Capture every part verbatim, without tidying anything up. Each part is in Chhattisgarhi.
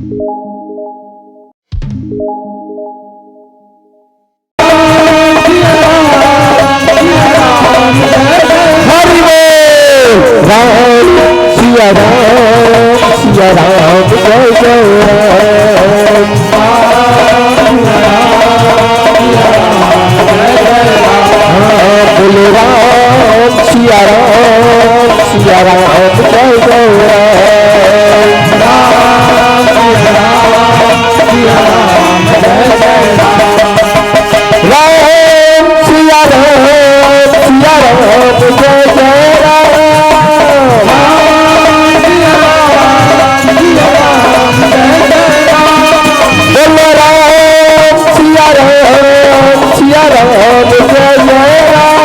हरि बोल। राम सिया राम, सिया राम, जय जय राम। हाँ, बोलो राम सिया राम, सिया राम, जय जय राम। राम सिया राम, सिया राम, जय जय राम। बोलो राम सिया राम, सिया राम, जय जय राम।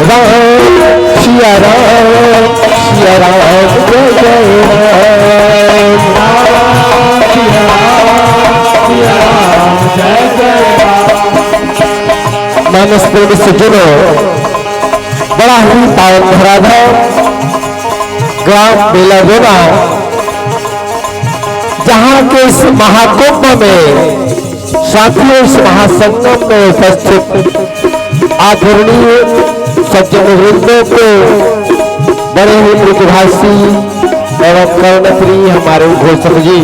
राम सिया राम, सिया राम, जय जय राम। मानस प्रेमी सज्जनों, बड़ा ही पावन धराधाम ग्राम बेलागोना, जहाँ के इस महाकुंभ में, साथियों, इस महासंगम में उपस्थित आदरणीय सज्जन वृंदों को, बड़े ही मृदुभाषी एवं कर्णप्रिय हमारे उद्घोषक जी,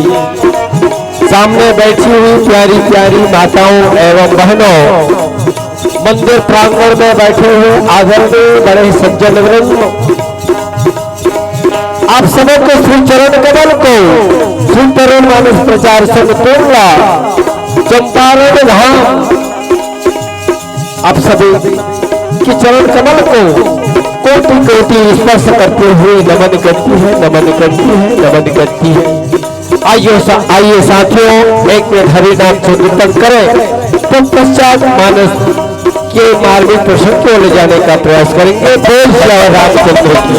सामने बैठी हुई प्यारी प्यारी माताओं एवं बहनों, मंदिर प्रांगण में बैठे हुए आदरणीय बड़े सज्जन वृंद, आप समस्त श्री चरण कमल को, श्री तरुण मानस प्रचार संघ टोला, चंपारण धाम, आप सभी के चरण कमल को कोटि कोटि स्पर्श करते हुए नमन करती है, नमन करती है, नमन करती है। आइए सा-, आइए साथियों, एक मिनट हरि नाम संकीर्तन करें, तत्पश्चात मानस के मार्मिक प्रसंग को ले जाने का प्रयास करेंगे। बोल सिया रामचंद्र की।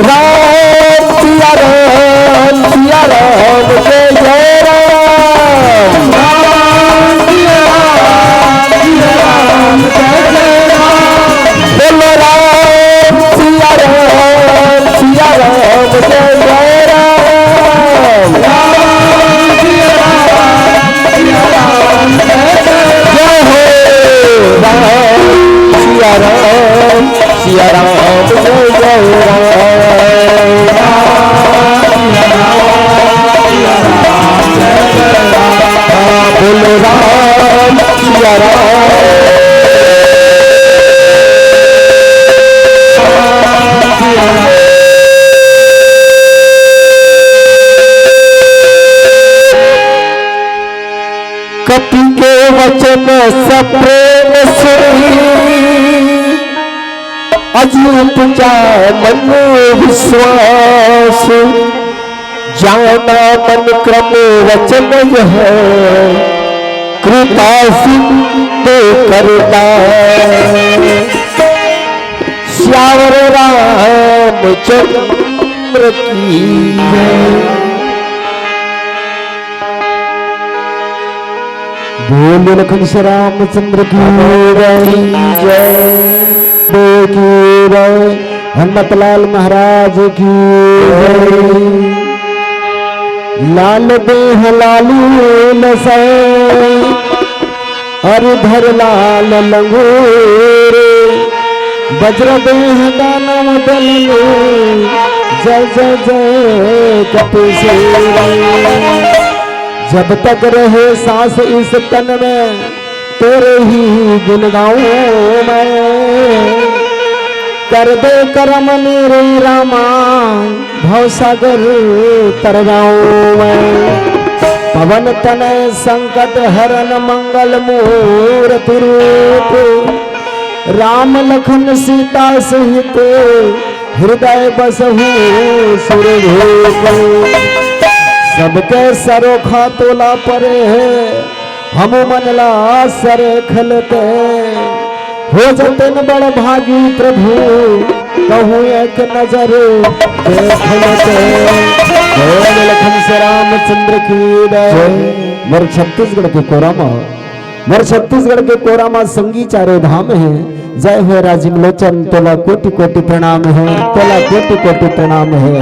राम सिया राम, सिया राम, जय जय राम। राम सिया राम, सिया राम, जय जय राम। बोलो राम सिया राम, सिया राम, जय जय राम। राम सिया राम, सिया राम, जय जय राम। जय हो राम सिया राम, सिया राम, जय जय राम। हाँ, बोलो राम सिया राम। कपि के वचन सब प्रेम सुनि, अजी उपजा मन विश्वास। जाना मन क्रम वचन यह, कृपा सिंधु करता। सियावर रामचंद्र की जय। बोल लखन श्री रामचंद्र की जय। बोल की जय। हनुमत लाल महाराज की जय। लाल देह लाली लसै, अरे धर लाल लंगूर, वज्र देह दानव दल में, जय जय जय कपीश्वर। जब तक रहे सांस इस तन में, तेरे ही गुण गाऊं मैं। कर दे करम मेरे रामा, भव सागर तर जाऊं मैं। पवन तनय संकट हरन मंगल मूरति रूप। राम लखन सीता सहित हृदय बसहु सुरभूप। सबके सरोखा तोला परे है, हमू मन ला सरेख लेते। हो जतेन बड़ भागी प्रभु, कहूँ एक नजर देख लेते। बोल लखन से रामचंद्र की जय। मोर छत्तीसगढ़ के कोरा मा, मोर छत्तीसगढ़ के कोरा मा संगी चारों धाम है। जय हे राजीव लोचन, तोला कोटि कोटि प्रणाम हे, तोला कोटि कोटि प्रणाम हे।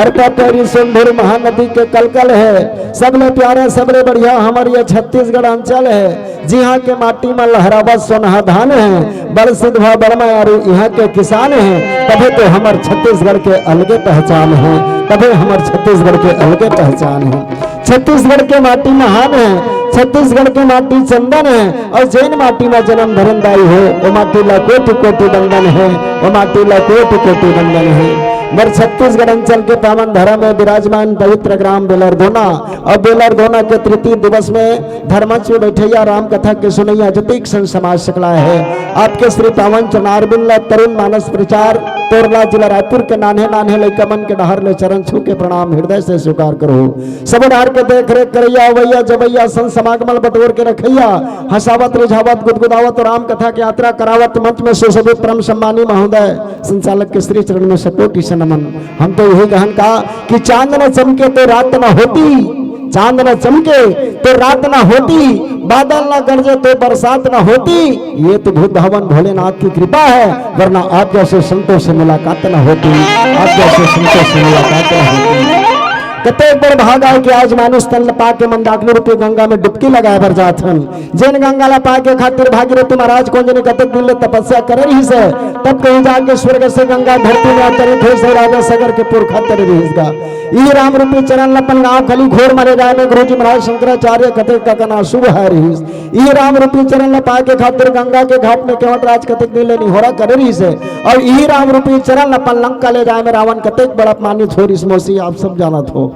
अरपा पैरी सिंधुर महानदी के कलकल हे, सबले प्यारा, सबले बढ़िया हमर ये छत्तीसगढ़ अंचल हे, जिहाँ के माटी म लहरावत सोनहा धान हे, बड़ सिधवा, बड़ मयारू इहाँ के किसान हे, तभे तो हमर छत्तीसगढ़ के अलगे पहचान हे, तभे हमर छत्तीसगढ़ के अलगे पहचान हे। छत्तीसगढ़ के माटी महान हे, छत्तीसगढ़ के माटी चंदन हे, अउ जेन माटी म जनम धरन दाई हे, ओ माटी ला कोटि कोटि वंदन हे, ओ माटी ला कोटि कोटि वंदन हे। मोर छत्तीसगढ़ अंचल के पावन धरा म विराजमान पवित्र ग्राम बेलरगोना, अउ बेलरगोना के तृतीय दिवस म धर्मंच म बइठइया, राम कथा के सुनइया जतिक संत समाज सकलाय हे, आपके श्री पावन चरणारविंद ला तरुण मानस प्रचार तोरला, जिला रायपुर के नान्हे नान्हे लइका मन के डहर ले चरण छू के प्रणाम हृदय से स्वीकार करहू। सबो डहर के देख रेख करइया, अवइया जवइया, संत समागम ल बटोर के रखइया, हंसावत, रिझावत, गुदगुदावत, राम कथा के यात्रा करावत, मंच म सुशोभित परम सम्मानी महोदय संचालक के श्री चरण म सकोटि से नमन। हम तो इही कहन का कि चांद न चमके तो रात न होती, चांद न चमके तो रात न होती, बादल न गरजे तो बरसात न होती। ये तो भूत भवन भोलेनाथ की कृपा है, वरना आप जैसे संतों से मुलाकात न होती, आप जैसे संतों से मुलाकात न होती। कतेक बड़ भाग आय कि आज मानुष तन ल पाके मंदाकिनी रूपी गंगा म डुबकी लगाय बर जात हन। जेन गंगा ला पाए के खातिर भागीरथी महाराज कोन जनी कतेक दिन ले तपस्या करे रिहिस हे, तब कहीं जाके स्वर्ग से गंगा धरती में अवतरित होइस हे, राजा सगर के पुरखा तरे रिहिस गा। इही राम रूपी चरण ला अपन गांव खली घोर म ले जाय में गुरुजी महाराज शंकराचार्य कतेक ककन अशुभ है रिहिस। इही राम रूपी चरण ला पाए के खातिर गंगा के घाट में केवट राज कतेक दिन ले निहोरा करे रिहिस हे, अउ इही राम रूपी चरण ला अपन लंका ले जाय में रावण कतेक बड़ अपमानित हो रिहिस, मौसी आप सब जानत हो।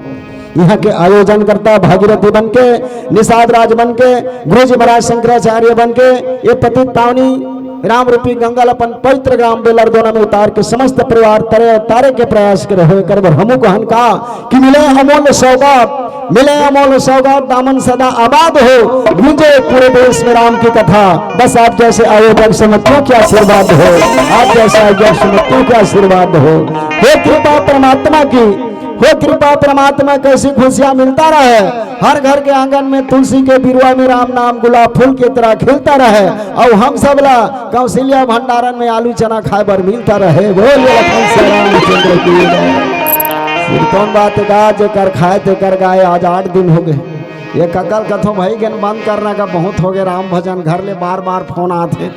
यहाँ के आयोजनकर्ता भागीरथी बन के, निषाद राज बन के, गुरुजी महाराज शंकराचार्य बन के, ये पतित पावनी राम रूपी गंगा ल अपन पवित्र ग्राम बेलरगोना में उतार के समस्त परिवार तरे तारे के प्रयास करे होय, कर बर हमू कहन का कि मिले अमूल्य सौगात, मिले अमूल्य सौगात, दामन सदा आबाद हो, गूंजे पूरे देश में राम की कथा। बस आप जैसे आयोजक समितियों के आशीर्वाद हो, आप जैसे आयोजक समितियों के आशीर्वाद हो। हे कृपा परमात्मा की, हे कृपा परमात्मा, कैसी खुशियां मिलता रहे, हर घर के आंगन में तुलसी के बिरुआ में राम नाम गुलाब फूल की तरह खिलता रहे, अउ हम सब ला कौशल्या भंडारन में आलू चना खाय बर मिलता रहे। बोलिए लखन श्री रामचंद्र की जय। सिरतोन बात का, जेकर खाय तेकर गाय, आज आठ दिन हो गए। ये कका ल कथों भाई, गेन बंद करना का, बहुत हो गए राम भजन। घर ले बार बार फोन आथे,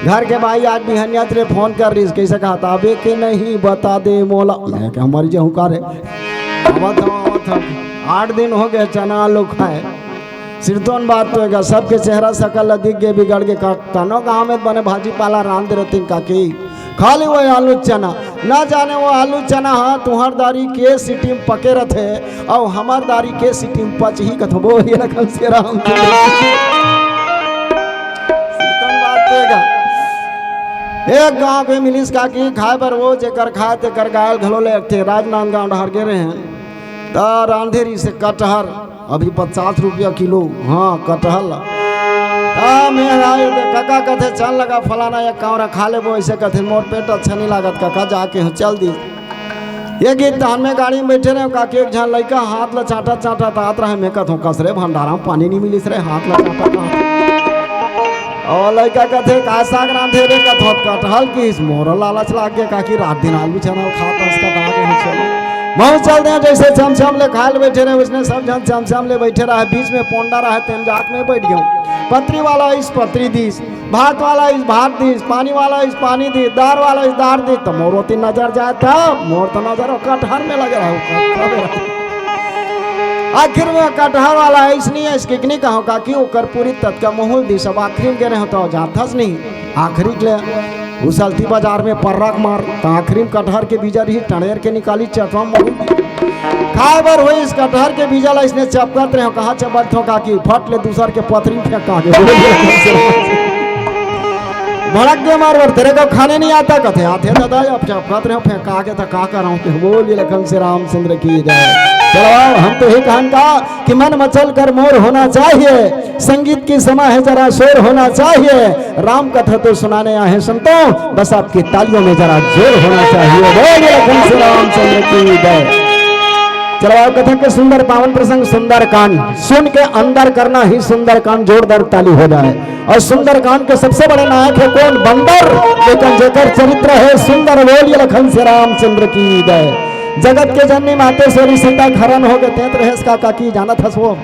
घर के बाई आज बिहनिया ले फोन कर रिहिस, कैसे कहा था, "अबे के नहीं बता दे मोला।" मैं कहा, "मर जाहूं का रे?" आवत हूं, आवत हूं। आठ दिन हो गए चना आलू खाए। सिरतोन बात तो हे गा, सबके चेहरा सकल ला दिख गए बिगड़ के। का-, कनो गांव में बने भाजी पाला रांध रतिन काकी, खाली वो आलू चना। ना जाने वो आलू चना हा तुहर दारी के सीटी म पके रथे, अउ हमर दारी के सीटी म पचही कथों। बोलिए लखन श्री राम। सिरतोन बात तो हे गा। एक गांव के मिलिस काकी खाय बर वो, जेकर खाय तेकर गाय ल घलो ले रथे। राजनांदगांव डहर गे रहे हैं, त रांधे रिहिस हे कटहर, अभी पचास रुपया किलो। हाँ, कटहर ला। हाँ, मैं आए तो कका कथे, "चल लगा फलाना एक कांवरा खा लेबो," ऐसे कथे, "मोर पेट अच्छा नहीं लागत कका, जाके हूँ, चल दी।" ये गीत तहन में गाड़ी में बैठे रहे, काकी एक झन लइका हाथ ला चाटत चाटत आत रहे, मैं कथों, "कस रे भंडारा में पानी नहीं मिलिस रे, हाथ ला चाटत आत।" अउ लइका कथे, "का साग रांधे रे?" कथों, "कटहल।" किस मोर लालच लाग गया, काकी रात दिन आलू चना खात हस, कटा के हम चलो। महूं चल दे, जैसे चमचम ले खाय ल बैठे रहे, उसने सब झन चमचम ले बैठे रहे, बीच में पोंडा रहे, तेन जाके मैं बैठ गया हूँ। पतरी वाला इस पतरी दीस, भात वाला इस भात दीस, पानी वाला इस पानी दीस, दार वाला इस दार दीस, त मोर ओती नजर जाय त मोर त नजर ओ कटहर में लगे रहे। आखिर में कटहर वाला ऐसनी है, इसके नहीं कहो काकी, ओकर पूरी ततका मोहुल दीस। अब आखिरी में गे रहे हो त जाथस नहीं, आखिरी के ले उस अलती बाजार में पर्रा के मार, त आखिरी में कटहर के बीजा रही, टड़ेर के निकाली चटवा मोहुल। खाय बर होइस कटहर के बीजा ला इसने चपकत रहे हो, कहाँ चपकत हो काकी, फट ले दूसर के पथरी में फेंका गे। भड़क के मार बर, "तेरे को खाने नहीं आता?" कथे, "आथे दादा, अब चपकत रहे हो, फेंका गे त का कराऊं?" के बोलिए लखन श्री रामचंद्र की जय। चलो, हम तो ही कहन का कि मन मचल कर मोर होना चाहिए, संगीत की समा है जरा शोर होना चाहिए, राम कथा तो सुनाने आए हैं संतों, बस आपकी तालियों में जरा जोर होना चाहिए। बोलिए लखन श्री रामचंद्र की जय। चलो, आओ, कथा के सुंदर पावन प्रसंग सुंदरकांड सुन के अंदर करना ही सुंदरकांड, जोरदार ताली हो जाए। और सुंदरकांड के सबसे बड़े नायक है कौन? बंदर। लेकिन जेकर चरित्र है सुंदर, बोलिए लखन से रामचंद्र की जय। जगत के जननी मातेश्वरी सीता के हरण हो गए, तेत रहेस का काकी, जानत हस वो?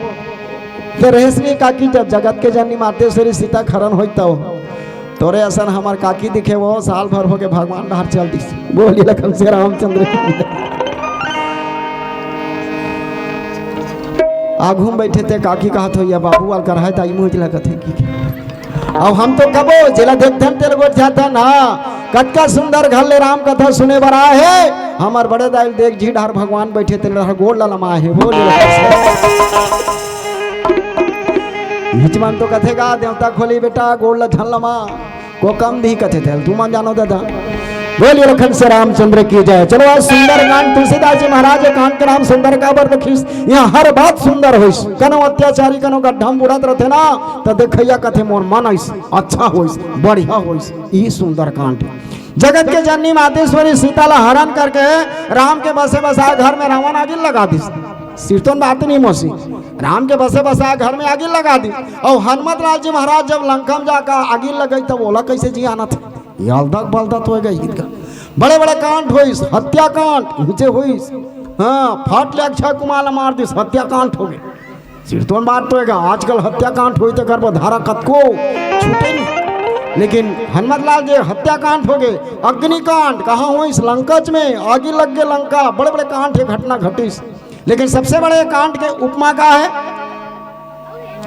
ते रहेस नहीं काकी, जब जगत के जननी मातेश्वरी सीता के हरण होई तो तोरे असन हमर काकी दिखे, वो साल भर होके भगवान डहार चल दिस। बोलिए लखन से रामचंद्र की। आघू में बैठे ते काकी कहत होइया, बाबू वाल कर है, ताई मुँह लगत है की। अब हम तो कबो जेला देखथन तेल गोठ जाथन, हाँ, कतका सुंदर घर ले राम कथा सुने बर आए है। हमर बड़े दाई देख जी डहार भगवान बैठे तेल डहार गोड़ ला लमा है। बोलिए लखन से। हिचमन तो कथे गा, देवता खोली बेटा, गोड़ ल झन लमा, को कम दी कथे थे, तुमन जानो दादा। बोलिए लखन से रामचंद्र की जय। चलो, आज सुंदरकांड, तुलसीदास जी महाराज के कांड के नाम सुंदर काबर रखिस? यहाँ हर बात सुंदर होइस। कनो अत्याचारी, कनो गड्ढा में बुड़त रहते ना, तो देखैया कथे मोर मन आइस, अच्छा होइस, बढ़िया होइस। ई सुंदरकांड जगत के जननी मातेश्वरी सीता ला हरण करके राम के बसे बसाए घर में रावण आगिल लगा दिस। सिरतोन बात नहीं मोसी, राम के बसे बसाए घर में आगिल लगा दी। और हनुमत लाल जी महाराज जब लंका में जाकर आगिल लगाई तब ओला कैसे जी आना था? ये अलदक बलदक हो गई इनका। बड़े बड़े कांड होइस, हत्याकांड ऊंचे होइस, हाँ, फाट ले अक्षय कुमार ला मार दिस, हत्याकांड हो गए। सिरतोन बात तो है, आजकल हत्याकांड होई तो कर धारा कतको छूटे नहीं। लेकिन हनुमत लाल जी हत्याकांड हो गए, अग्निकांड कहाँ होइस? लंकाच में आगी लग गए लंका, बड़े बड़े कांड के घटना घटिस। लेकिन सबसे बड़े कांड के उपमा का है?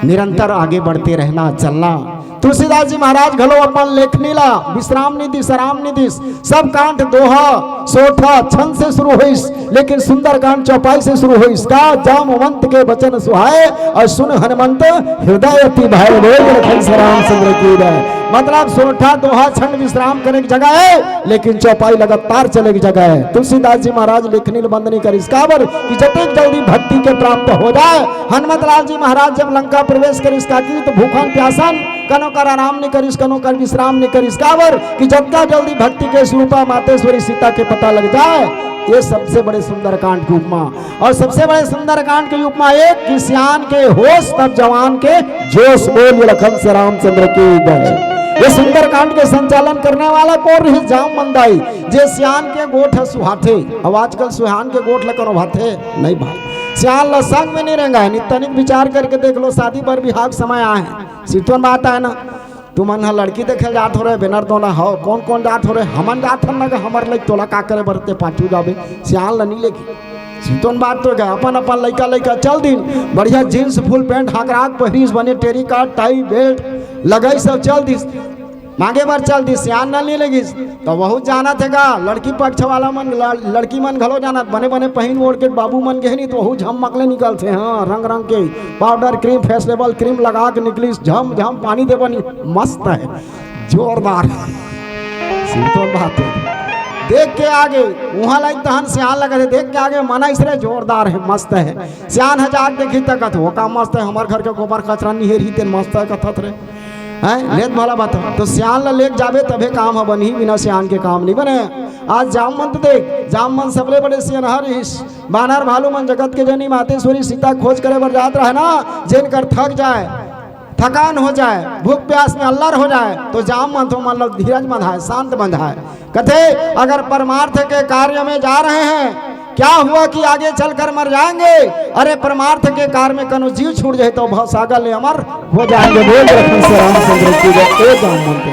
निरंतर आगे बढ़ते रहना, चलना। तुलसीदास जी महाराज घलो अपन लेखनी ला विश्राम नहीं दिस, आराम नहीं दिस। सब कांड दोहा, सोरठा, छंद से शुरू होइस, लेकिन सुंदरकांड चौपाई से शुरू होइस। का जामवंत के वचन सुहाए, और सुन हनुमंत हृदय अति भाए। बोल लखन से रामचंद्र की जय। मतलब सोरठा, दोहा, छंद विश्राम करे के जगह है, लेकिन चौपाई लगातार चले के जगह है। तुलसीदास जी महाराज लेखनी ल बंद नहीं करिस, काबर कि जतेक जल्दी भक्ति के प्राप्त हो जाए। हनुमत लाल जी महाराज जब लंका प्रवेश करिस काकी, तो भूखन प्यासन कनो कर आराम नहीं करिस, कनो कर विश्राम नहीं करिस, काबर कि जतका जल्दी भक्ति के स्वरूपा मातेश्वरी सीता के पता लग जाए। ये सबसे बड़े सुंदरकांड की उपमा। और सबसे बड़े सुंदरकांड की उपमा एक कि सियान के होश तब जवान के जोश। बोल लखन से रामचंद्र की जय। ये सुंदरकांड के संचालन करने वाला कौन रही? जामवंत दाई। जे सियान के गोठ ह सुहाथे। अब आजकल सुहान के गोठ ल करो भाथे नहीं भाई, सियान ल संग में नहीं रेंगा है। नित तनिक विचार करके देख लो, शादी बर बिहाव के समय आए हैं, सिरतोन बात आए ना। तुमन ह लड़की देखे जात हो रहे, बेनर दोना हो, कौन कौन जात हो रहे? हमन जात हन ना, हमर लइक तोला का करे बर ते पाछू जाबे, सियान ल नहीं लेके। सिरतोन बात तो गए, अपन अपन लइका लइका चल दिन, बढ़िया जींस फुल पैंट हाकराक पहिरिस, बने टेरी का टाई बेल्ट लगाई, सब चल दिस, मांगे बर चल दिस, सियान ल नहीं लेगिस। तो बहुत जानत हे का, लड़की पक्ष वाला मन, ल-, लड़की मन घलो जानत, बने बने पहिन ओढ़ के बाबू मन गे नहीं तो बहुत झमकले निकलथे। हाँ, रंग रंग के powder cream, face level cream लगा के निकलिस, झम झम पानी देबनी, मस्त है, जोरदार है। सिरतोन बात है। देख के आगे, उहाँ लाइक तहन सियान लगत है, देख के आगे मना इसरे जोरदार है, मस्त है। सियान ह जाके देखी तकत हो का मस्त है, हमर घर के गोबर कचरा निहेर ही तेन मस्त है कथत रे। हैं? लेत भला बात है। तो सियान ला लेके जाबे तभे काम ह बनही, बिना सियान के काम नहीं बने। आज जामवंत देख, जामवंत सबले बड़े सियनहा रहिस। बानर भालू मन जगत के जननी मातेश्वरी सीता खोज करे बर जात रहे ना, जेन कर थक जाए, थकान हो जाए, भूख प्यास में अल्लर हो जाए, तो जामवंत ओमन ल धीरज बंधाए, शांत बंधाए। कथे, अगर परमार्थ के कार्य में जा रहे हैं, क्या हुआ कि आगे चलकर मर जाएंगे? अरे, परमार्थ के कार्य में कनो जीव छूट जाए तो भवसागर ले अमर हो जाएंगे। बोल लखन से रामचंद्र की जय। ए जामवंत,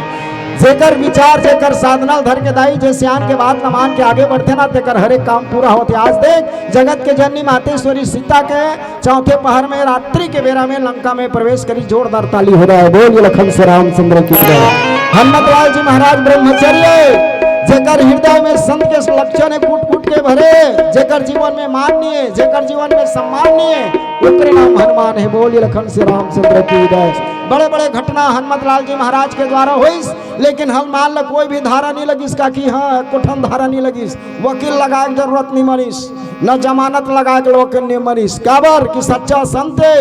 जेकर विचार, जेकर साधना धर के दाई, जे सियान के बात न मान के आगे बढ़थे ना, तेकर हर एक काम पूरा होथे। आज देख, जगत के जननी मातेश्वरी सीता के चौथे पहर में रात्रि के बेरा में लंका में प्रवेश करी, जोरदार ताली हो रहा है। बोलिए लखन से रामचंद्र की जय। हनुमत लाल जी महाराज ब्रह्मचर्य, जेकर हृदय में संत के लक्षण है कूट कूट के भरे, जेकर जीवन में मान नहीं है, जेकर जीवन में सम्मान नहीं है, ओकरे नाम हनुमान है। बोलिए लखन से रामचंद्र की जय। बड़े बड़े घटना हनुमत लाल जी महाराज के द्वारा होइस, लेकिन हनुमान ला कोई भी धारा नहीं लगिस, काकी हाँ, कोठन धारा नहीं लगिस, वकील लगाए के जरूरत नहीं मनिस। न जमानत लगा के लोग के नियम मनिस। काबर कि सच्चा संत हे,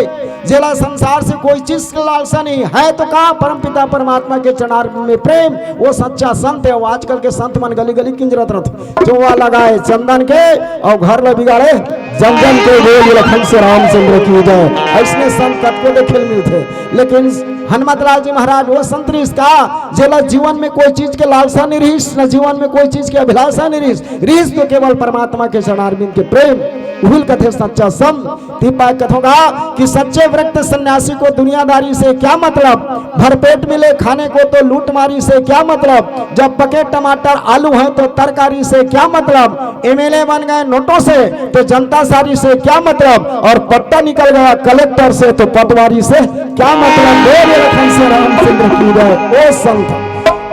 जेला संसार से कोई चीज के लालसा नहीं है। तो का परमपिता परमात्मा के चरणार में प्रेम, वो सच्चा संत हे। वो आजकल के संत मन गली गली किंजरत रहिथे, चोवा लगाए चंदन के अउ घर ल बिगाड़े जन जन के। बोल लखन से रामचंद्र की जय। अइसने संत कतको देखे ल मिलथे, लेकिन हनुमत लाल जी महाराज वो संत रिहिस का, जेला जीवन में कोई चीज के लालसा नहीं रिहिस, न जीवन में कोई चीज के अभिलाषा नहीं रिहिस, रिहिस तो केवल परमात्मा के चरणारविंद के प्रेम। उहिल कथे सच्चा संत। तीन बात कथों का कि सच्चे व्रत सन्यासी को दुनियादारी से क्या मतलब, भरपेट मिले खाने को तो लूटमारी से क्या मतलब, जब पके टमाटर आलू हैं तो तरकारी से क्या मतलब, एमएलए बन गए नोटों से तो जनता सारी से क्या मतलब, और पट्टा निकल गया कलेक्टर से तो पटवारी से क्या मतलब। बोल लखन से रामचंद्र की जय। ओ संत,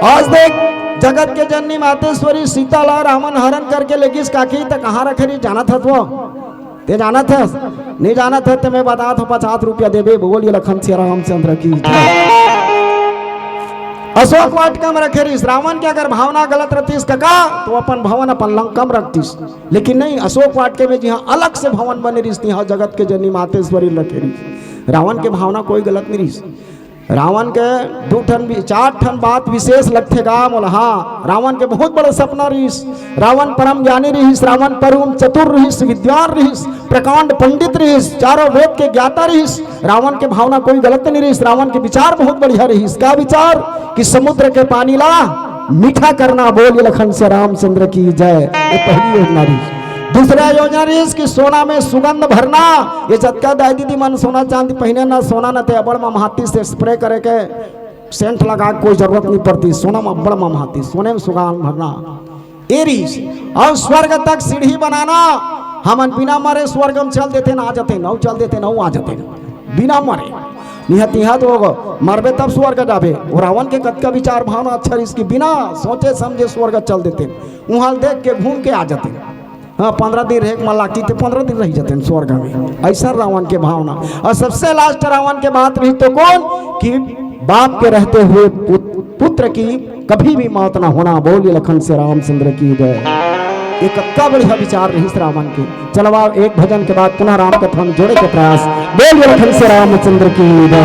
आज देख, जगत के जननी मातेश्वरी सीता ला रावण हरण करके लेगिस काकी, त कहाँ रखे रिहिस, जानत हस वो? ते जानत हस? नहीं जानत हस त मैं बतात हँव, पचास रुपया देबे। बोल लखन से रामचंद्र की जय। अशोक वाटिका में रखे रिहिस। रावण के अगर भावना गलत रहतिस कका, तो अपन भवन अपन लंका में रखतिस, लेकिन नहीं, अशोक वाटिका में जिहाँ अलग से भवन बने रिहिस, तिहाँ जगत के जननी मातेश्वरी रखे रिहिस। रावण के भावना कोई गलत नहीं रिहिस। रावण के दू ठन वि-, चार ठन बात विशेष लगथे गा मोला। हाँ, रावण के बहुत बड़ा सपना रिहिस। रावण परम ज्ञानी रिहिस, रावण परम चतुर रिहिस, विद्वान रिहिस, प्रकांड पंडित रिहिस, चारों वेद के ज्ञाता रिहिस। रावण के भावना कोई गलत नहीं रिहिस, रावण के विचार बहुत बढ़िया रिहिस। का विचार? कि समुद्र के पानी ला मीठा करना। बोल लखन से रामचंद्र की जय। ये पहली योजना रिहिस। दूसरा योजना रिहिस कि सोना में सुगंध भरना। ये जतका दाई दीदी मन सोना चांदी पहिने ना, सोना न ते अब्बड़ ममहातिस, स्प्रे करे के सेंट लगा के कोई जरूरत नहीं पड़तिस। सोना में अब्बड़ ममहातिस, सोने में सुगंध भरना। ए रिहिस। अउ स्वर्ग तक सीढ़ी बनाना। हमन बिना मरे स्वर्ग में चल देतेन, आ जातेन, अउ चल देतेन, अउ आ जातेन, बिना मरे। इहाँ तिहाँ तो मरबे तब स्वर्ग जाबे। वो रावण के कतका विचार भावना अच्छा रिहिस कि बिना सोचे समझे स्वर्ग चल देतेन, उहाँ देख के घूम के आ जातेन। हाँ, पंद्रह दिन रहे के मन लागतिस त पंद्रह दिन रहि जातेन स्वर्ग में। अइसन रावण के भावना। अउ सबसे लास्ट रावण के बात रिहिस तो कोन कि बाप के रहते हुए पुत-, पुत्र की कभी भी मौत ना होना। बोल लखन से रामचंद्र की जय। ये कतका बढ़िया विचार रिहिस रावण के। चलो, अब एक भजन के बाद पुनः राम कथा में जोड़े के प्रयास। बोल लखन से रामचंद्र की जय।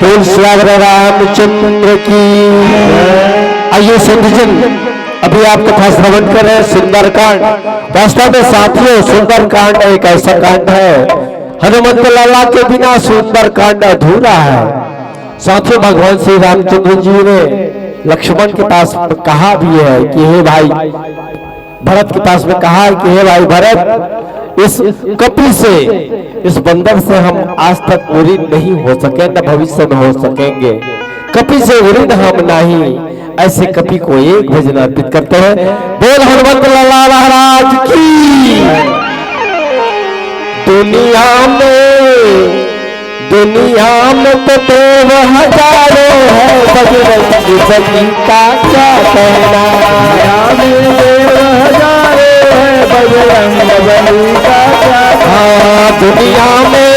बोल सियावर रामचंद्र की। आइए संत जन, अभी आप कथा श्रवण कर रहे हैं सुंदरकांड। वास्तव में साथियों, सुंदरकांड एक ऐसा कांड है, हनुमंत लाला के बिना सुंदरकांड अधूरा है। साथियों, भगवान श्री रामचंद्र जी ने लक्ष्मण के पास कहा भी है कि हे भाई, भरत के पास में कहा है कि हे भाई भरत, इस कपि से, इस बंदर से हम आज तक उऋण नहीं हो सके, न भविष्य में हो सकेंगे। कपि से उऋण हम नहीं, ऐसे कपि को एक भजन अर्पित करते हैं। बोल हनुमंत लाला महाराज की। दुनिया में, दुनिया में तो देव हजारों है, बजरंग बली का क्या कहना। दुनिया में देव हजारों है, बजरंग बली का क्या कहना। हाँ, दुनिया में,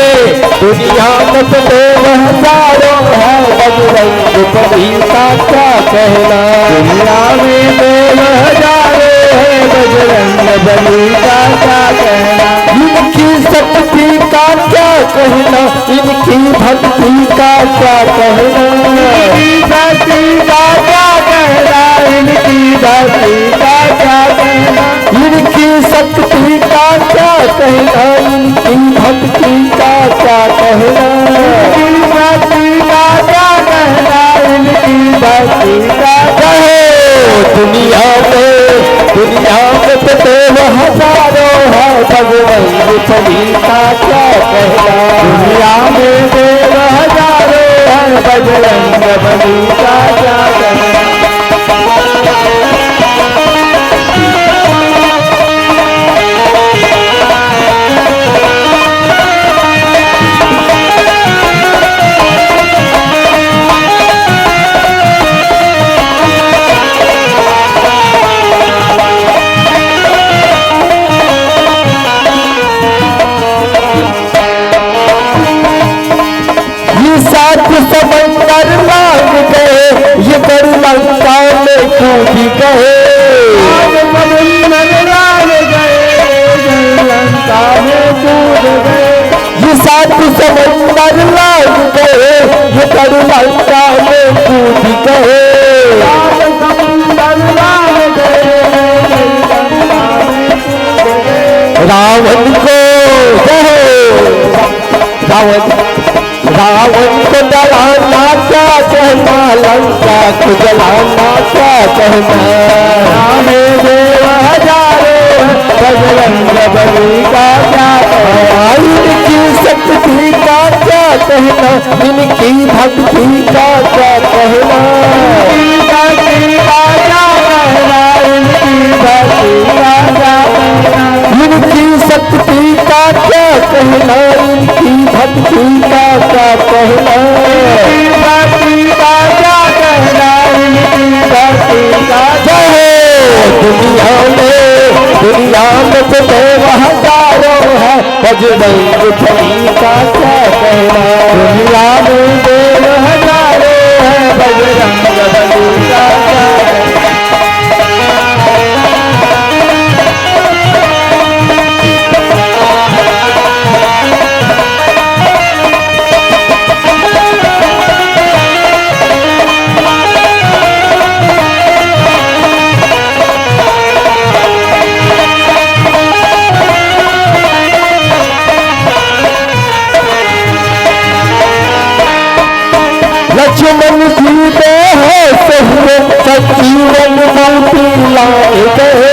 दुनिया में तो देव हजारों है, बजरंग बली का क्या कहना। दुनिया में देव हजारों है, बजरंग बली का क्या कहना। इनकी शक्ति का क्या कहना, इनकी भक्ति का क्या कहना। इनकी शक्ति का क्या कहना, इनकी भक्ति का क्या कहना। इनकी शक्ति का क्या कहना, इनकी भक्ति का क्या कहना। इनकी शक्ति का क्या कहना, इनकी भक्ति का। कहो दुनिया में, दुनिया में तो देव हजारों है, बजरंग बली का क्या कहना। दुनिया में देव हजारों है, बजरंग बली का क्या कहना। ये सात समंदर लांघ गए, ये गढ़ लंका में कूद गए। सात समंदर लांघ गए, रावण को, जय हो। रावण, रावण को डराना क्या कहना, लंका को जलाना क्या कहना। राम देव हजारों है, बजरंग बली का क्या कहना। इनकी शक्ति का क्या कहना, इनकी भक्ति का क्या कहना। इनकी भक्ति का क्या कहना, इनकी भक्ति का क्या कहना। इनकी शक्ति का क्या कहना, इनकी भक्ति का क्या कहना। इनकी भक्ति का क्या कहना, इनकी भक्ति का। जय हो। दुनिया में, दुनिया में तो हजारों है, बजरंग बली का क्या कहना। दुनिया में देव हजारों है, बजरंग बली का क्या कहना। लक्ष्मण जी दे हो सहिए, संजीवन बूटी लाए गए।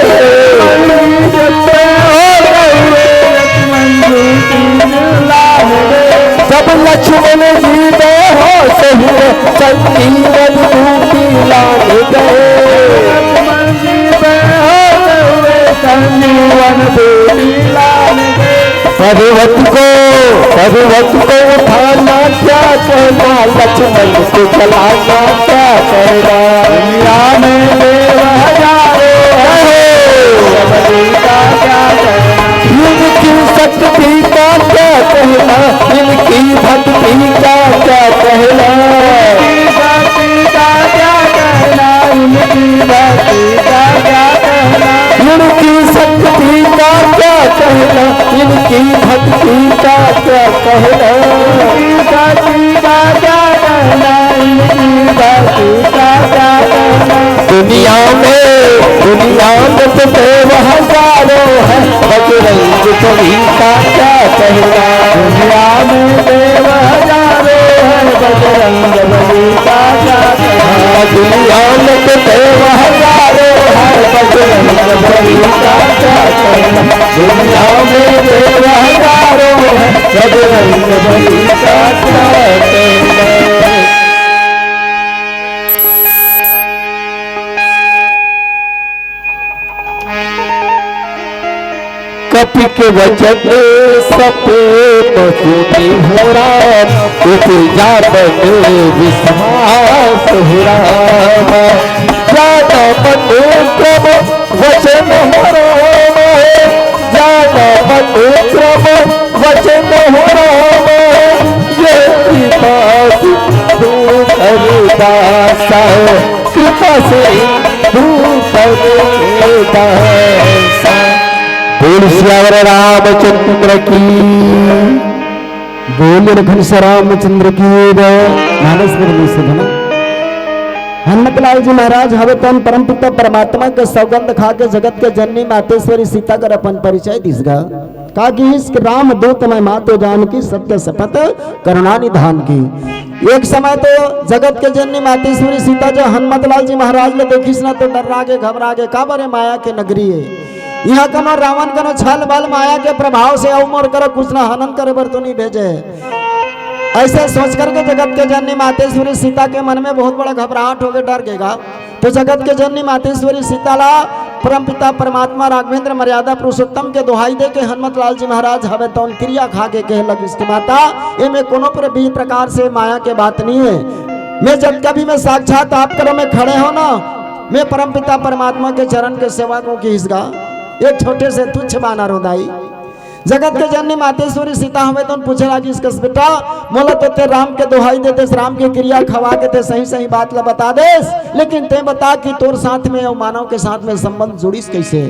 जब लक्ष्मण जी दे हो सहिए, संजीवन बूटी लाए गए। संजीवन बूटी लाए गए। पर्वत को, पर्वत को उठाना क्या कहना, लक्ष्मण को जलाना क्या कहना। दुनिया में देव हजारों हैं, बलि का क्या कहना। इनकी शक्ति का क्या कहना, इनकी भक्ति का क्या कहना। इनकी भक्ति का क्या कहना, इनकी भक्ति का क्या कहना। इनकी शक्ति का क्या कहना, इनकी भक्ति का क्या कहना। इनकी शक्ति का क्या कहना, इनकी भक्ति का क्या कहना। दुनिया में, दुनिया में तो देव हजारों हैं, बजरंग बली का क्या कहना। दुनिया में देव हजारों हैं, बजरंग बली का क्या कहना। दुनिया में तो देव हजारों हैं, बजरंग बली का क्या कहना। दुनिया में देव हजारों हैं, बजरंग बली का क्या कहना। कपि के वचन सत्य न सुनि हो राम, उपजा बन विश्वास हो राम। जाना मनु क्रम वचन हो राम, जाना मनु क्रम वचन हो राम। ये कृपा सिंधु कर दासा, कृपा सिंधु कर दासा। बोल सियावर रामचंद्र की। बोल लखन से रामचंद्र की जय। मानस में से जना हनुमत लाल जी महाराज हवे तन परम पिता परमात्मा के सौगंध खा के जगत के जननी मातेश्वरी सीता कर अपन परिचय दिस गा। का किहिस कि राम दूत मैं मातो जानकी, सत्य शपथ करुणा निधान की। एक समय तो जगत के जननी मातेश्वरी सीता जब हनुमत लाल जी महाराज ले देखिस ना, तो डर्रा गे, घबरा गे, काबर ए माया के नगरी ए। इहाँ कनो रावण कनो छल बल माया के प्रभाव से अउ मोर करा कुछ ना हनन करे बर तो नहीं भेजे। अइसे सोच करके जगत के जननी मातेश्वरी सीता के मन में बहुत बड़ा घबराहट हो गे, डर गे गा। तो जगत के जननी मातेश्वरी सीता ला परमपिता परमात्मा राघवेंद्र मर्यादा पुरुषोत्तम के दोहाई दे के हनुमत लाल जी महाराज हवे तौन किरिया खा के कहे लगिस कि माता, एमे कोनो प्र-, भी प्रकार से माया के बात नहीं है। मैं जब कभी मैं साक्षात आप करो में खड़े हो ना, मैं परमपिता परमात्मा के चरण के सेवा को किहिस गा, एक छोटे से तुच्छ बानर हो दाई। जगत के जननी मातेश्वरी सीता हवे तो पूछे लागिस कस बेटा, मोला तो ते राम के दोहाई देतेस, राम के किरिया खवा के ते सही सही बात ला बता देस, लेकिन ते बता कि तोर साथ में अउ मानव के साथ में संबंध जुड़िस कैसे,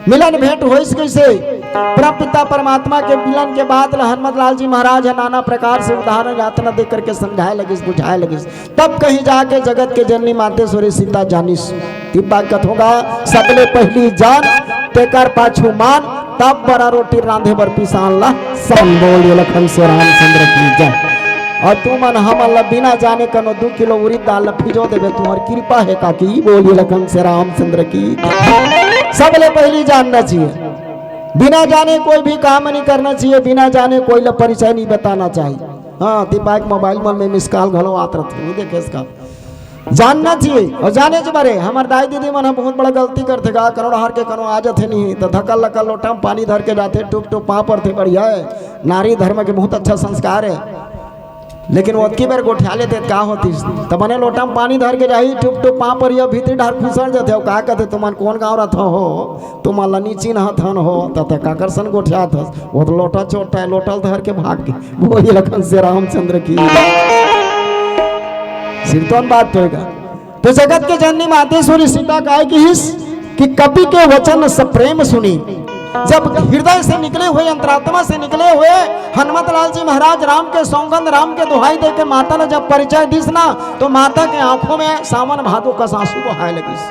मिलन भेंट होइस कैसे? परम पिता परमात्मा के मिलन के बात ला हनुमत लाल जी महाराज ह नाना प्रकार से उदाहरण यातना दे करके समझाए लगिस, बुझाए लगिस। तब कहीं जाके जगत के जननी मातेश्वरी सीता जानिस। तीन बात कथों गा, सबले पहली जान, तेकर पाछू मान, तब बड़ा रोटी रांधे बर पिसान ला सान। बोलिए लखन से रामचंद्र की जय। अउ तुमन हमन ला बिना जाने कनो दू किलो उरिद दाल ला फिजो देबे, तुम्हर कृपा हे काकी। बोलिए लखन से रामचंद्र की जय। सबले पहली जानना चाहिए, बिना जाने कोई भी काम नहीं करना चाहिए, बिना जाने कोई ला परिचय नहीं बताना चाहिए। हाँ, दीपा के मोबाइल मन में मिस कॉल घलो आत रथे, नहीं देखे इसका। जानना चाहिए अउ जाने के बारे। हमर दाई दीदी मन ह बहुत बड़ा गलती करथे गा, कनो डहर के कनो आ जथे नहीं, त धकल लकल लोटा म पानी धर के जाथे, टुप टुप पाँव परथे, बढ़िया हे, नारी धर्म के बहुत अच्छा संस्कार हे। लेकिन ओतकी बेर गोठिया लेते त का होतिस? त बने लोटा म पानी धर के जाही, टुप टुप पाँव परिया, भीतरी डहर खुसर जथे, अउ का कथे, तुमन कोन गाँव रथव हो? तुमन ला नी चिन्हत हन हो, त ते काकर सन गोठियात हस? वो तो लोटा छोटा हे, लोटा ल धर के भाग गे। बोलिए लखन से रामचंद्र की। सिरतोन बात तो हे गा। तो जगत के जननी मातेश्वरी सीता काय किहिस कि कपि के वचन सब प्रेम सुनी। जब हृदय से निकले हुए, अंतरात्मा से निकले हुए हनुमत लाल जी महाराज राम के सौगंध, राम के दुहाई दे के माता ने जब परिचय दिस ना, तो माता के आंखों में सावन भादो कस आंसू बहाय लगिस।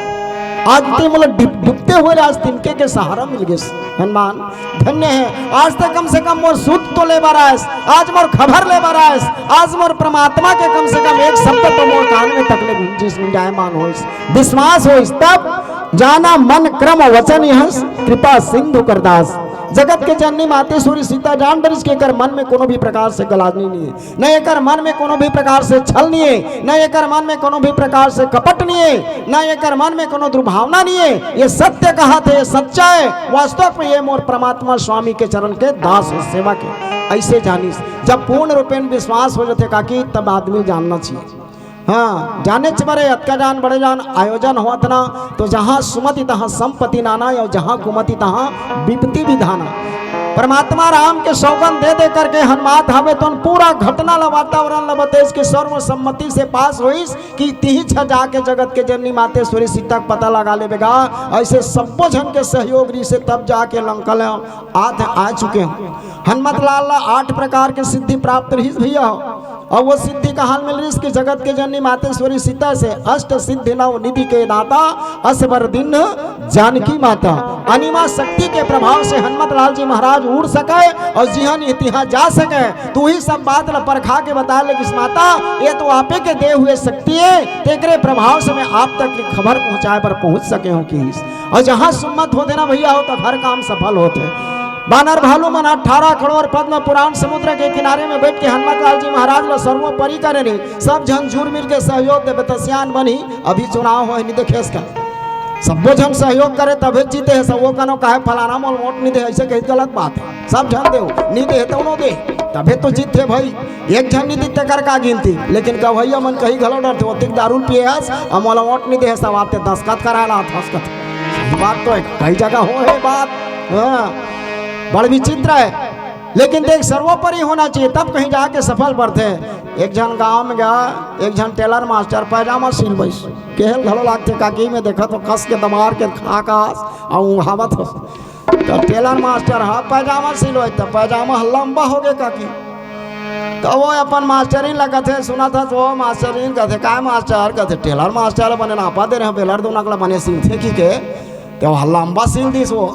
आज ते मोला डूब-, डूबते हुए आज तिनके के सहारा मिल गिस। हनुमान धन्य हे, आज तक कम से कम मोर सुध तो ले बर आयस, आज मोर खबर ले बर आयस, आज मोर परमात्मा के कम से कम एक शब्द तो मोर कान में तक ले गूंजिस, गुंजायमान होइस, विश्वास होइस, तब जाना मन क्रम वचन यह कृपा सिंधु करदास। जगत के जननी मातेश्वरी सीता जान डरिस के एकर मन में कोनो भी प्रकार से गलानी नहीं हे। न एकर मन में कोनो भी प्रकार से छल नहीं हे, न एकर मन में कोनो भी प्रकार से कपट नहीं हे, न एकर मन में कोनो दुर्भावना नहीं हे। ये सत्य कहत हे, ये सच्चा हे। वास्तव में ये मोर परमात्मा स्वामी के चरण के दास हे, सेवक हे। ऐसे जानिस, जब पूर्ण रूपेण विश्वास हो जाथे काकी, तब आदमी जानना चाहिए। हाँ, जानेच बरे अतका जान बड़े जान आयोजन होत ना, तो जहाँ सुमति तहाँ संपत्ति नाना, अउ जहाँ कुमति तहाँ विपत्ति विधाना। परमात्मा राम के सौगंध दे दे करके हनुमात हवे तो पूरा घटना ला, वातावरण ला बतेस कि सर्वसम्मति से पास होइस कि तिही छ जाके जगत के जननी मातेश्वरी सीता के पता लगा लेबे गा। ऐसे सब्बो झन के सहयोग रहिसे तब जाके लंका ले आत आ चुके हो। हनुमत लाल ला आठ प्रकार के सिद्धि प्राप्त रहिस भैया हो। अउ वो सिद्धि कहाँ मिल रहिस कि जगत के जननी मातेश्वरी सीता से अष्ट सिद्धि नव निधि के दाता असवर दीन जानकी माता। अनिमा शक्ति के प्रभाव से हनुमत लाल जी महाराज उड़ सके अउ जिहाँ नहीं तिहाँ जा सके। तो वही सब बात ला परखा के बताय लगिस, माता, ये तो आपे के दे हुए शक्ति हे, तेकरे प्रभाव से मैं आप तक की खबर पहुँचाय बर पहुँच सके हों किहिस। अउ जहाँ सुमत होथे ना भैया हो, तो हर काम सफल होथे। बानर भालू मन अठारह करोड़ पद्म पुराण समुद्र के किनारे में बैठ के हनुमत लाल जी महाराज ला सर्वोपरि करे रहिन। सब झन जुर मिल के सहयोग देबे त सियान बनही। अभी चुनाव होय, नहीं देखे इसका, सब्बो झन सहयोग करे तभे जीते हे। सब वो कनो काहे फलाना मोला वोट नहीं दे, ऐसे कही गलत बात हे। सब झन देव, नहीं दे तो नो दे, तभे तो जीतथे भाई। एक झन नहीं दे तेकर का गिनती, लेकिन गवैया मन कहीं घलो डरथे, ओतिक दारू पिए हस, अउ मोला वोट नहीं दे हे, सब आते दस्तखत कराय ला, दस्तखत। बात तो हे, कई जगह हो हे बात। हाँ, बड़ विचित्र हे। लेकिन देख, सर्वोपरि होना चाहिए, तब कहीं जाके सफल बढ़थे। एक झन गांव में गया, एक झन टेलर मास्टर पैजामा सिलवाइस। केहेल घलो लागथे, काकी में देखत हो, कस के दबार के खा का अउ उहावत हो। तो टेलर मास्टर हा पैजामा सिलवाइस, तो पैजामा ह लंबा हो गए काकी। तो वो अपन मास्टरिन ला कथे, सुनत हस, वो मास्टरिन कथे, "काय मास्टर?" कथे, "टेलर मास्टर बने नापा दे रहे हो, बेलर दोनक ला बने सिलथे की के।" तो वो लंबा सिल दिस वो।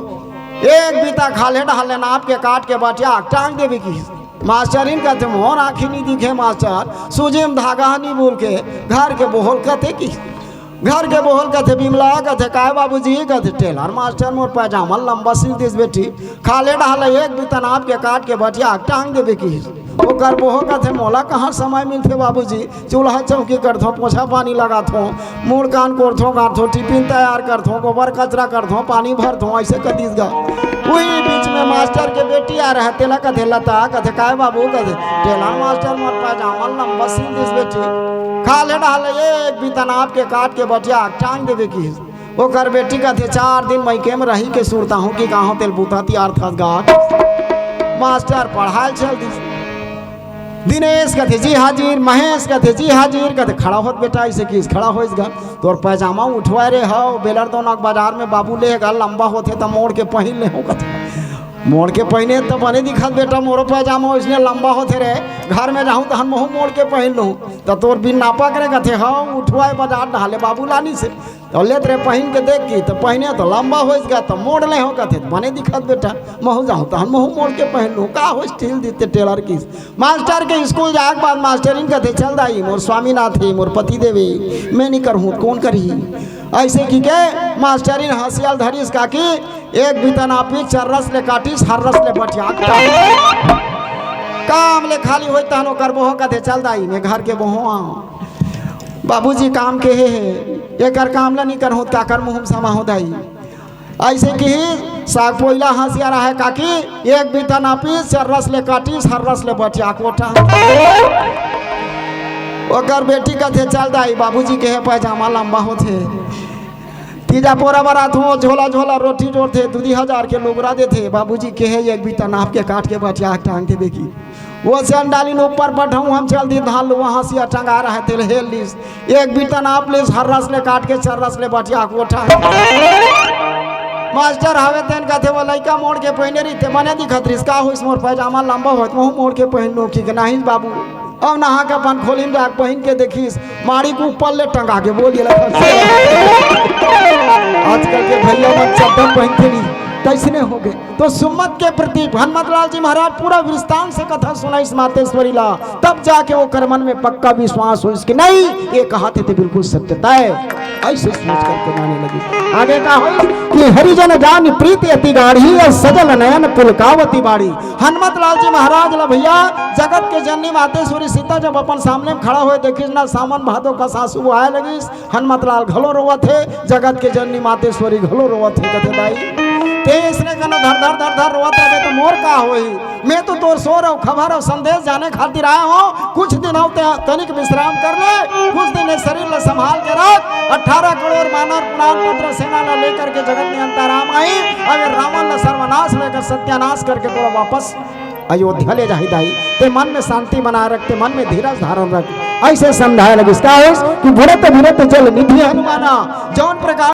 एक बीता खाल्हे डहर ले नाप के काट के बटिया टांग देबे की। मास्टरिन कथे, "मोर आँखी नहीं दिखे मास्टर, सूजी में धागा नहीं बोल के।" घर के बोहल कथे की, घर के बोहल कथे, "बिमला," कथे, "काय बाबूजी?" कथे, "टेलर मास्टर मोर पैजामा लंबा सिल दिस बेटी, खाल्हे डहर ले एक बीता नाप के काट के बटिया टांग देबे की।" ओकर बोहल कथे, "मोला कहाँ समय मिलथे बाबूजी, चूल्हा चौकी करथों, पोछा पानी लगाथों, मुड़ कान कोरथों, गारथों, टिफिन तैयार करथों, गोबर कचरा करथों, पानी भरथों," ऐसे कह दिस गा। उही बीच में मास्टर के बेटी आ रहा, तेला कथे लता, कथे, "काय बाबू?" कथे, "टेलर मास्टर मोर पैजामा लंबा सिल दिस बेटी, खाल्हे डहर ले एक बीता नाप के काट के बटिया टांग देबे की।" ओकर बेटी कथे, "चार दिन मइके में रही के सुरता हूँ कि कहाँ तेल बूता तियार थस गा।" मास्टर पढ़ाय चल दिस। दिनेश कथे, "जी हाजिर।" महेश कथे, "जी हाजिर।" कथे, "खड़ा होत बेटा," ऐसे किस खड़ा होइस गा। "तोर पैजामा उठवाय रे हव, बेलर दोनक बाजार में बाबू ले गा, लंबा होथे त मोड़ के पहिन ले हो," कथे। मोड़ के पहिने त बने दिखत बेटा, मोरो पैजामा ओइसने लंबा होथे रे। घर में जाहूं तहन महूं मोड़ के पहिन लूं। त तोर बिन नापा करे कथे, हव उठवाए बाजार डहाले बाबू लानिस हे। त लेत रे पहिन के देख की, त पहिने त लंबा होइस गा, त मोड़ ले हंव कथे, बने दिखत बेटा, महूं जाहूं तहन महूं मोड़ के पहिन लूं। का होइस, ढील दिस ते टेलर किस। मास्टर के स्कूल जाए के बाद मास्टरिन कथे, चल दाई, मोर स्वामीनाथ हे, मोर पतिदेव हे, मैं नी करहूं, कोन करही? अइसे कहिके मास्टरिन हंसिया ल धरिस काकी, एक बीता नापिस, चर्रस ले काटिस, हर्रस ले बटियाक टांग। काम ले खाली होइस तहन ओकर बोहंव कथे, चल दाई, मैं घर के बोहंव आंव। बाबूजी काम केहे हे, एकर काम ल नी करहूं त काकर मुंह म समाहूं दाई। अइसे कहिस, साग पोइला हंसिया राहय काकी, एक बीता नापिस, चर्रस ले काटिस, हर्रस ले बटियाक ओटंग। ओकर बेटी कथे, चल दाई, बाबूजी केहे पैजामा लंबा होथे। तीजा पोरा बरात हो, झोला झोला रोटी जोरथे, दू दी हजार के लुगरा देथे, बाबूजी केहे एक बीता नाप के काट के बटियाक टांग देबे की। ओ चंडालिन ऊपर पठंव हम, चल दिस धान लुवा हंसिया टंगा रहय तेला हेल लिस, एक बीता नाप लिस, हर्रस ले काट के चर्रस ले बटियाक ओटंग। मास्टर हवे तेन कथे, ओ लइका मोड़ के पहिने रहिस ते बने दिखत रिहिस, का होइस मोर पैजामा लंबा होइस त महूं मोड़ के पहिन लूं, कहिके नाहीं बाबू। अब नहा के अपन खोली म जाके पहिन के देखिस, माड़ी के ऊपर ले टंगा के बोल देला। आजकल के भइया मन चड्डा पहिनथे नी, तइसने होगे। तो सुम्मत के प्रति हनुमत लाल जी महाराज पूरा वृत्तांत से कथा सुनाइस मातेश्वरी ला, तब जाके ओकर मन में पक्का विश्वास होइस कि नहीं, ये कहत हे ते बिल्कुल सत्यता हे। अइसे सोच करके माने लगिस। आगे का होइस कि हरिजन जानि प्रीति अति गाढ़ी, अउ सजल नयन पुलकावति बाढ़ी। हनुमत लाल जी महाराज ला भइया, जगत के जननी मातेश्वरी सीता जब अपन सामने म खड़ा होय देखिस ना, सावन भादो कस आंसू बोहाय लगिस। हनुमत लाल घलो रोवत हे, जगत के जननी मातेश्वरी घलो रोवत हे, कथे, दाई, तें अइसने कनो धर धर धर धर रोवत रहिबे त मोर का होही? मैं तो तोर सोर अउ खबर अउ संदेश जाने खातिर आय हंव। कुछ दिन अउ तें तनिक विश्राम कर ले, कुछ दिन ए शरीर ल संभाल के रख। अठारह करोड़ बानर पुराण पत्र सेना ल लेकर के जगत में अंताराम आही, अउ ए रावण ल सर्वनाश लेकर सत्यानाश करके तोला वापस अयोध्या ले जाही दाई। तें मन में शांति बनाए रख, तें मन में धीरज धारण रख। अइसे समझाय लगिस। का होइस कि बुड़त बुड़त जल निधि हनुमाना, जउन प्रकार